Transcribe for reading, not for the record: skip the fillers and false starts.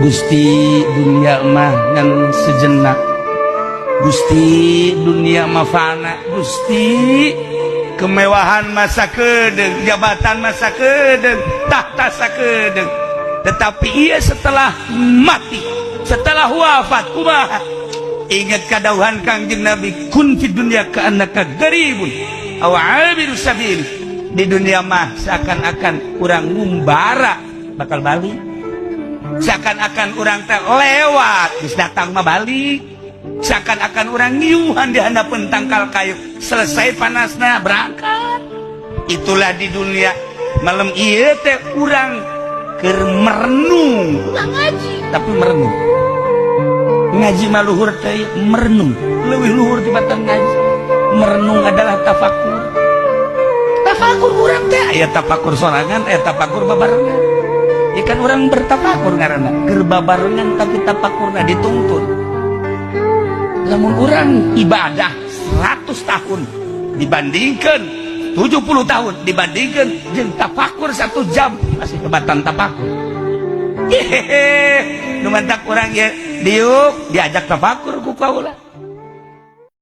Gusti, dunia mah ngan sejenak. Gusti, dunia mah fana. Gusti, kemewahan mah sakedeung, jabatan mah sakedeung, tahta sakedeung, tetapi ia setelah mati, setelah wafat, kumaha? Ingat kadawuhan Kangjeng Nabi, kun fi dunya ka'annaka garibun aw abiru sabil. Di dunia mah seakan-akan urang ngumbara, bakal balik, seakan-akan urang teh lewat, geus datang mah balik, seakan-akan urang ngiuhan di handapeun tangkal kayu, selesai panasnya berangkat. Itulah di dunia. Malam ieu teh urang keur merenung. Ulah ngaji, tapi merenung. Ngaji mah luhur teh, merenung leuwih luhur tibatan ngaji. Merenung adalah tafakur. Tafakur urang teh aya tafakur sorangan, aya tafakur babarengan. Ya kan urang bertafakur ngaranna keur babarengan, tapi tafakurna dituntun. Lamun urang ibadah 100 tahun dibandingkan 70 tahun dibandingkan jeung tafakur 1 jam, masih kebatan tafakur. Hehehe, nu mantak urang ya diuk diajak tafakur ku kaula.